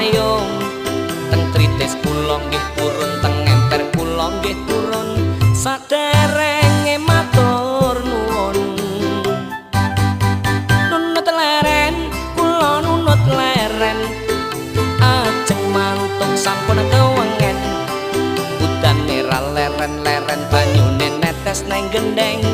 payung. Teng tritis kula nggih purun, teng emper kula nggih purun, saderenge matur nuwun. Nunut leren kula, nunut leren, ajeng mantuk sampun kewengen. Udane ra leren-leren, banyune netes neng gendeng.